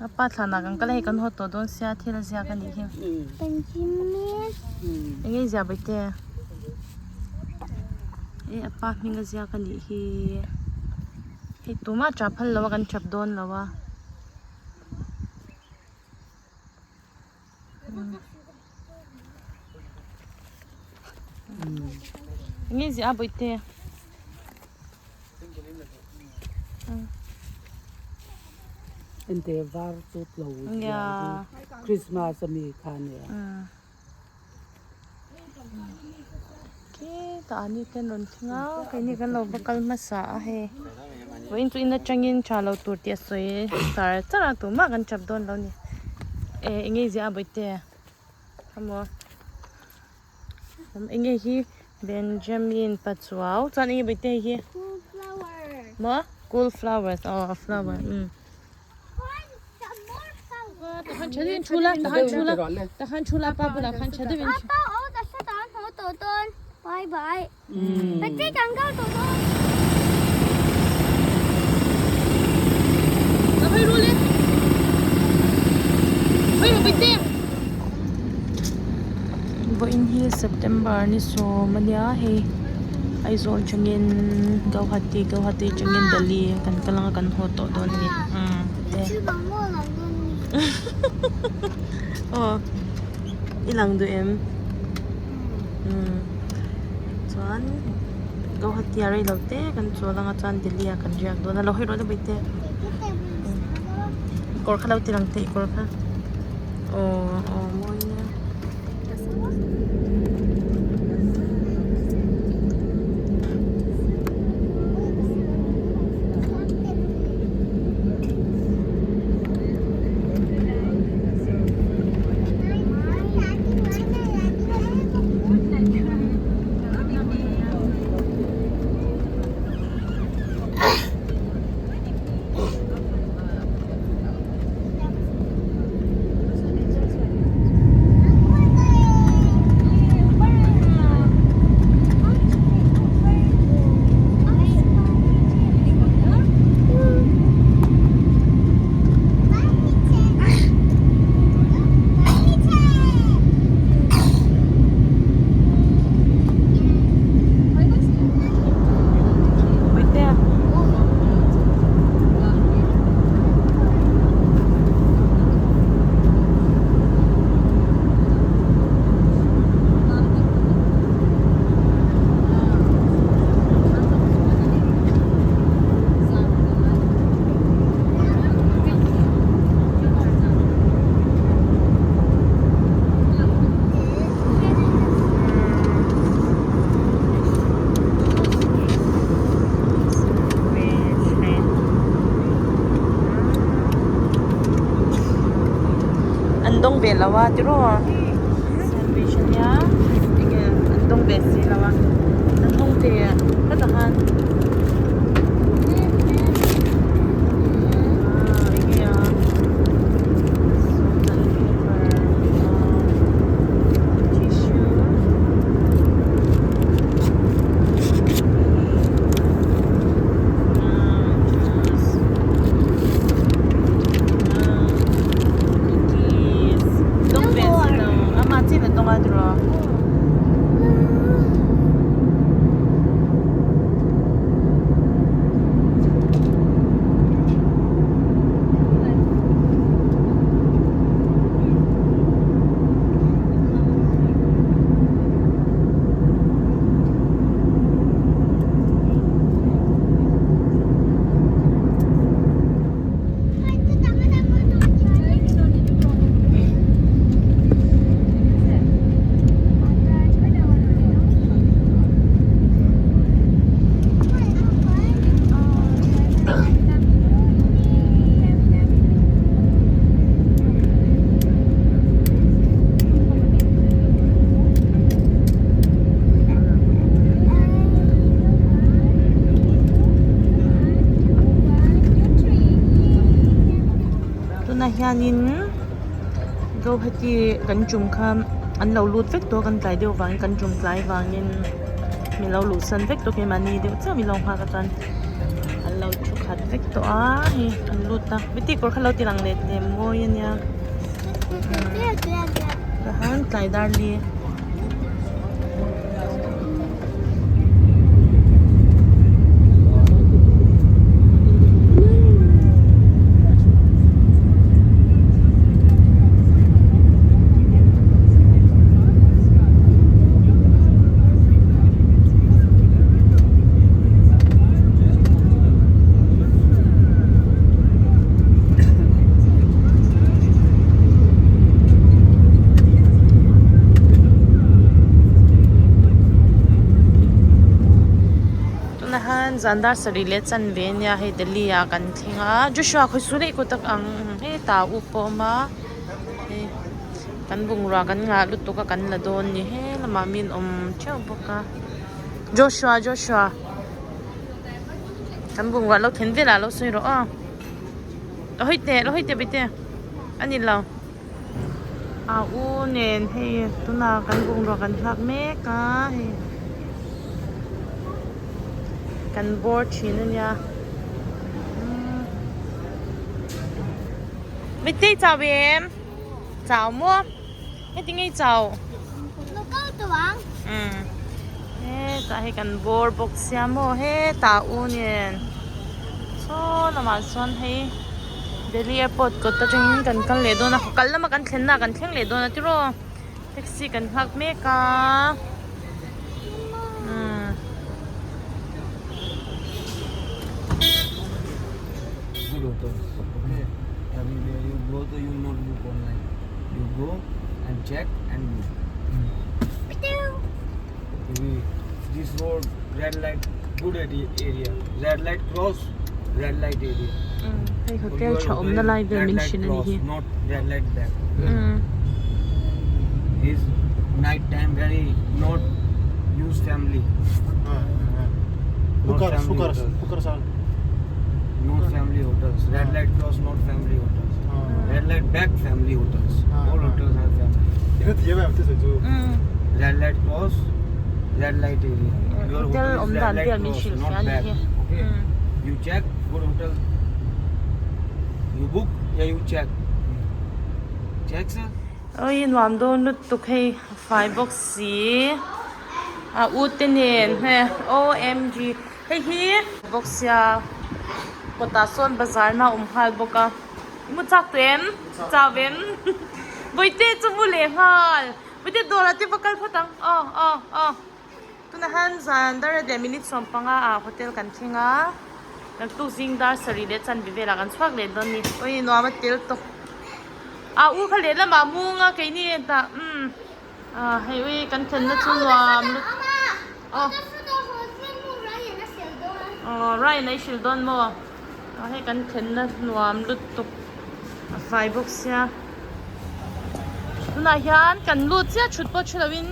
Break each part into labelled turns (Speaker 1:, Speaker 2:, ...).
Speaker 1: A pa thlanah kan kal a hei kan haw tawh dawn sia thil a ziak a nih hi. Eng nge i ziah Bawihte? E a pa hming a ziak a nih hi. Hei tumah tah phal lo a kan tap dawn lo a. Eng nge i ziah a Bawihte?
Speaker 2: Ente var chu tlo zia hi Christmas ami kha nia.
Speaker 1: Khi tah ani te an rawn thleng a keini kan lo va kal hmasa a hei vawiin chu in atangin tha lo tur tih a sawi char char a tumah kan tap dawn lo a ni eh eng nge ziah a bawihte emaw eng nge hi Benjamin Pachuau chuan eng nge bawihte hei hi maw cool flowers aw flower umm. Takhan tha deuhin thu la takhan thu la takhan thu la pa bulah khan tha deuhin thu Vawiin hi September ni sawm a nia hei Aizawl atangin Guwahati Guwahati atangin Delhi kan kal anga kan haw tawh dawn a ni umm aw i lang duh em umm chuan Guwahati ah rei lo te kan chawl anga chuan Delhi ah kan riak dawn a lo hawi rawh le bawihte kawr kha lo ti lang teh kawr kha aw aw mawi nia. An dawng ve lo a tiraw sandwich a nia enge an dawng ve si lo a an dawng ve hetah khan ah enge a salt and pepper tissue. Tunah hianin Guwahati kan tum kha an lo lut vek tawh a kan tlai deuh vangin kan tum tlai vangin min lo luhsan vek tawh keimahni deuh chiah min lo nghak a chuan an lo thu khat. khat vek tawh a hei kan lut a beti kawr kha lo ti lang leh teh mawi ania tahan tlai dar li. Tunah hian zan dar sarih leh chanve ania hei Delhi ah kan thleng a Joshua khawi su leh kut ang hetah u pawh a awm a hei kan bungrua kan ngah lutuk a kan la dawn ni he lamah mi an awm theuh bawk a Joshua Joshua kan bungrua lo thlen velah lo sawi rawh aw lo hawi teh lo hawi teh bete a ni lo a u nen hei tunah kan bungrua kan thlak mek a hei kan bawr thin a nia. Mitei chau em? Chau maw? Heti ngei chau? Umm hetah hei kan bawr bawk sia maw hetah u nen saw lamah sawn hei Delhi airport kawt atangin kan kal leh dawn a kal lama kan thlen na kan thleng leh dawn a tiraw taxi kan nghak mek a umm.
Speaker 3: Good hotels. Okay. Everywhere you go, so you not book online. You go and check and book. We, this road, red light, good area. Red light cross, red light area.
Speaker 1: Hei hotel tha awmna lai vel min hrilh a ni hi.
Speaker 3: Not red light back. Is night time very not use family. Not family hotels. Not family hotels. Red light cross, not family hotels. Red light back, family hotels. All hotels are family. Red light cross, red light area. Your
Speaker 1: Hotel
Speaker 3: hotel is
Speaker 1: awm
Speaker 3: red
Speaker 1: dan
Speaker 3: light
Speaker 1: vel min
Speaker 3: cross,
Speaker 1: hrilh
Speaker 3: not
Speaker 1: fiah a ni
Speaker 3: back.
Speaker 1: hi.
Speaker 3: Okay. You check good hotel. You book, yeah, you check. Check, sir.
Speaker 1: Oi nuam dawn lutuk hei fai bawk si a u te nen he OMG hei hi bawk sia kawtah sawn bazar na awm nghal bawk a i mu chak tawh em chau em bawihte chu mu leh nghal bawihte dawrah te va kal phawt ang aw aw aw. Tunah hian zan dar leh minute 15 ah hotel kan thleng a, naktuk zing dar sarih leh chanve velah kan chhuak leh dawn a ni. Oi nuam a tel tawk. A u kha lehlamah mung a keini tah umm ah hei ui kan thlenna chu nuam lut aw aw Ryan a i hrilh dawn maw ah hei kan thlenna nuam lutuk a fai bawk sia. Tunah hian kan lut chiah thut pawh thu loin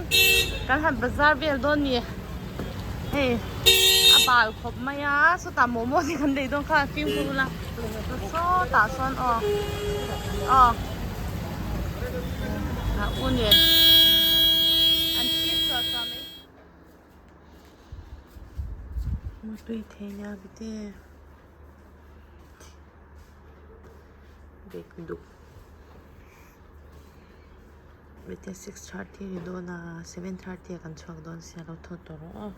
Speaker 1: kan han bazar vel dawn ni hei a bal khawp mai a sawtah momo te kan lei dawn kha fimkhur ula sawtah sawn aw aw a u nen an thlir suah suah mai mutui thei nia bite. Bag duk mite 6:30 a ni dawn a 7:30 ah kan chhuak dawn sia lo thaw tawh rawh aw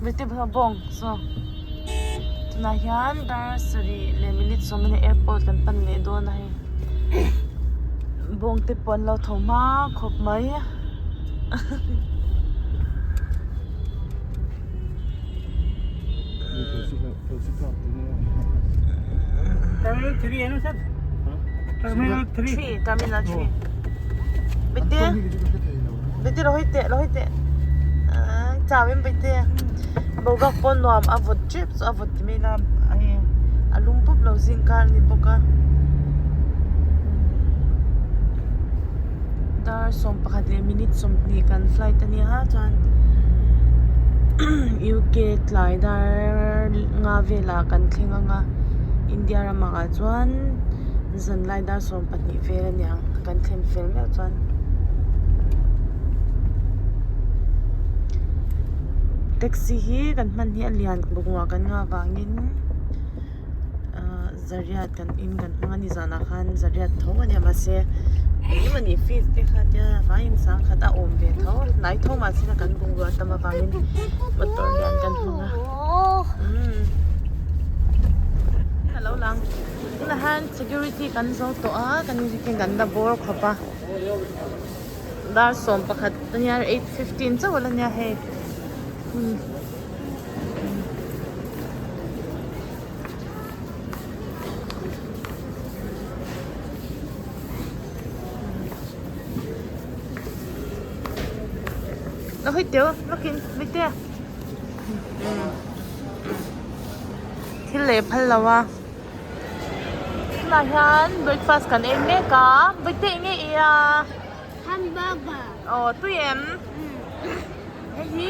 Speaker 1: mite bawng saw tunah hian dar sarih leh minute sawm a airport kan pan leh dawn a hei bawng te pawh an lo tho hma khawp mai.
Speaker 2: Terminal 3 है ना sir terminal 3
Speaker 1: 3 terminal 3 bete bete lo hoi te lo hoi te chawin bete boruak pawh nuam a vawt tep chu a vawt ti mai ila hei a lum pup lo zing kar a ni bawk a. Dar 11 leh minute 20 kan flight a nia chuan UK tlai dar nga velah kan thleng ang a India ramah ah chuan zanlai dar 12 vel a niang kan thlen fel meuh chuan. taxi hi kan hman hi a lian bungrua kan nghah vangin ahh zariat kan in kan hmang a ni zanah khan zariat tho a nia mahse engemaw fees te kha tia vaiin sangkhat a awm ve tho hnai tho mahse kan bungrua tam avangin motor lian kan hmang a umm a lo lang tunah hian security kan zo tawh a kan kan la bawr khawp a. Dar 11 ania 8:15 chauh ala nia hei umm Nó hơi tiểu, nó kín, mấy tia. Thil leh phal lo a. Tunah hian breakfast kan ei mek a vawiin eng nge ei a
Speaker 4: Hamburger
Speaker 1: aw tui em hei hi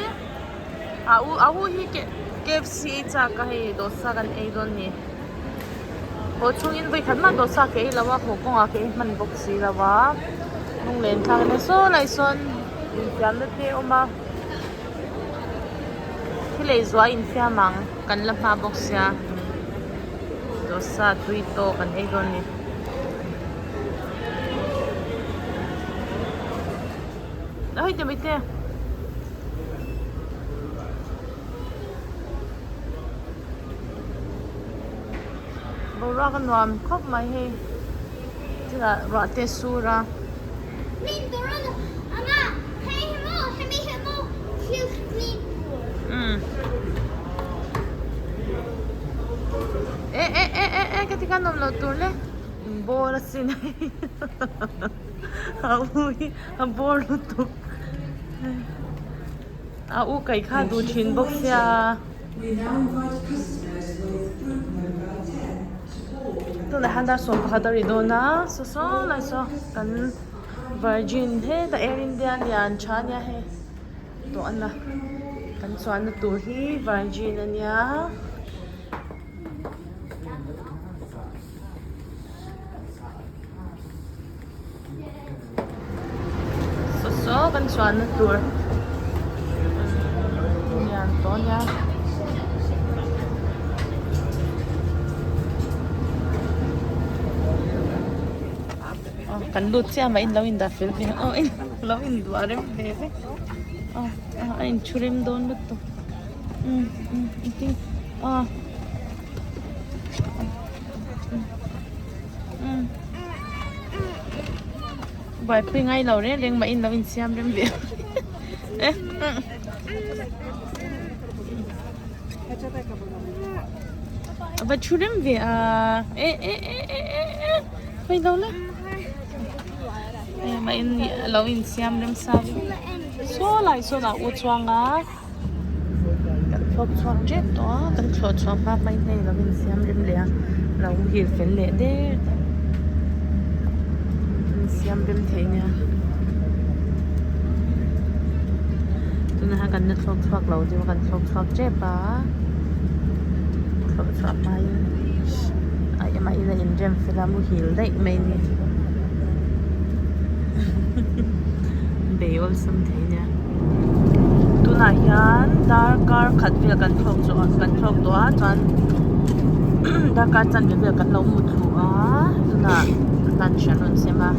Speaker 1: a u a u hi KFC ei chak a hei dosa kan ei dawn a ni haw chhungin vawi khat mah dosa ka ei lo a haw kawngah ka ei hman bawk si lo a lunglen thlak ania saw lai sawn infiamna te a awm a thil ei zuah a infiam ang kan la hma bawk sia. Dosa tui tawk an ei dawn a ni. Hei te mai te. Boruak a nuam khawp mai hei. Chutah ruah te a sur a. Eh eh eh eh eh ka ti khan awm loh tur le bawr a sin hei a u hi a bawr lutuk a u kaih kha duh thin bawk sia. Tunah hian dar 11 a ri dawn a saw saw lai saw kan virgin hetah air india lian tha ania hei tawh a na kan chuanna tur hi virgin ania. Saw saw kan chuanna tur lian tawh ania. Aw kan lut chiah mah in lo indah fel ve aw in lo induah rem ve vek aw a inthu rem dawn lutuk umm umm engtin aw. Buaipui ngai lo reng reng mah in lo insiam rem ve a va thu rem ve a e e e e e e hawi lo la mah in lo insiam rem sa saw lai sawn a u chuang a. Kan thlawk chhuak tep tawh a kan thlawh chhuah hma hma in hei lo insiam rem leh a lo muhil fel leh der tawh insiam rem thei nia tunah hian kan la thlawk chhuak lo deuh a kan thlawk chhuak tep a thlawh chhuah hma in a amah in a inrem fel a muhil daih mai a ni bei awlsam thei nia. Tunah hian darkar khat vel kan thlawk chu kan thlawk tawh a chuan darkar chanve vel kan lo hmu thlu a tunah lunch an rawn sem a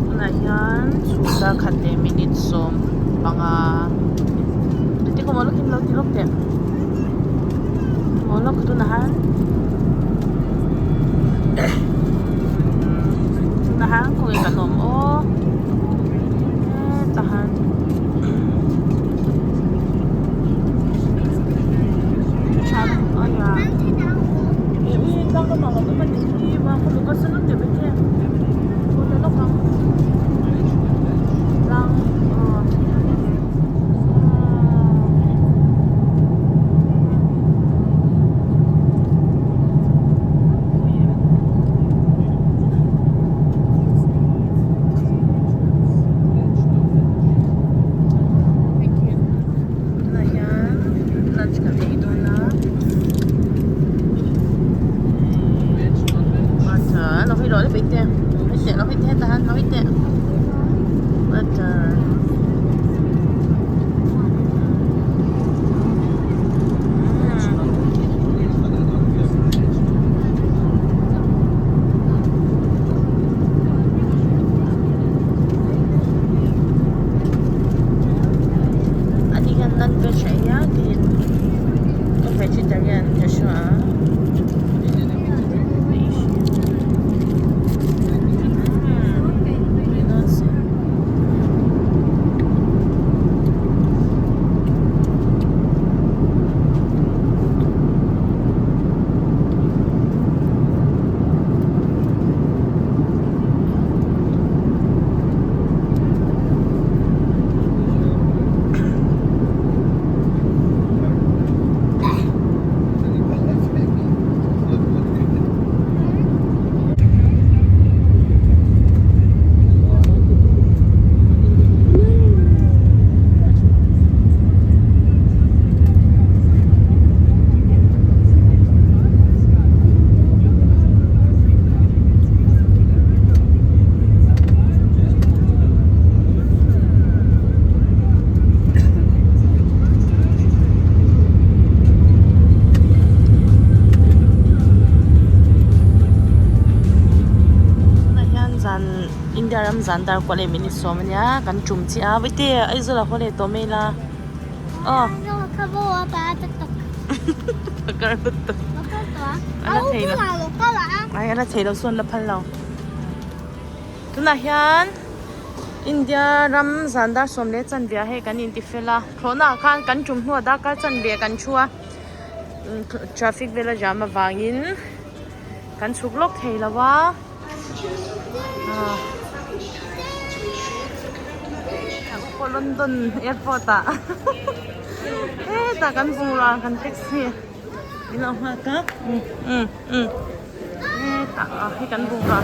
Speaker 1: tunah hian chhun darkhat leh minute 15 engtin emaw lawkin lo ti lawk teh maw lawk tunah hian tunah hian khawnge kan awm aw. Tahan Tunah hian lunch kan ei dawn a butter lo hawi rawh le paihte hawi teh lo hawi teh hetah hian lo hawi teh butter. Vegetarian Joshua Tunah hian zan India ram zan dar kual em in sawm ania kan tum chiah a vaite Aizawl ah haw leh tawh mai ila aw a la thei lo ai a la thei lo sawn la phal lo tunah hian India ram zan dar sawm leh chanve ah hei kan inti fel a thlawhna ah khan kan tum hnuah darkar chanve kan thu a traffic vel a jam avangin kan chhuk lawk thei lo a ah London airport ah hetah kan bungrua kan taxi min lo nghak a um um hetah ah hei kan bungrua.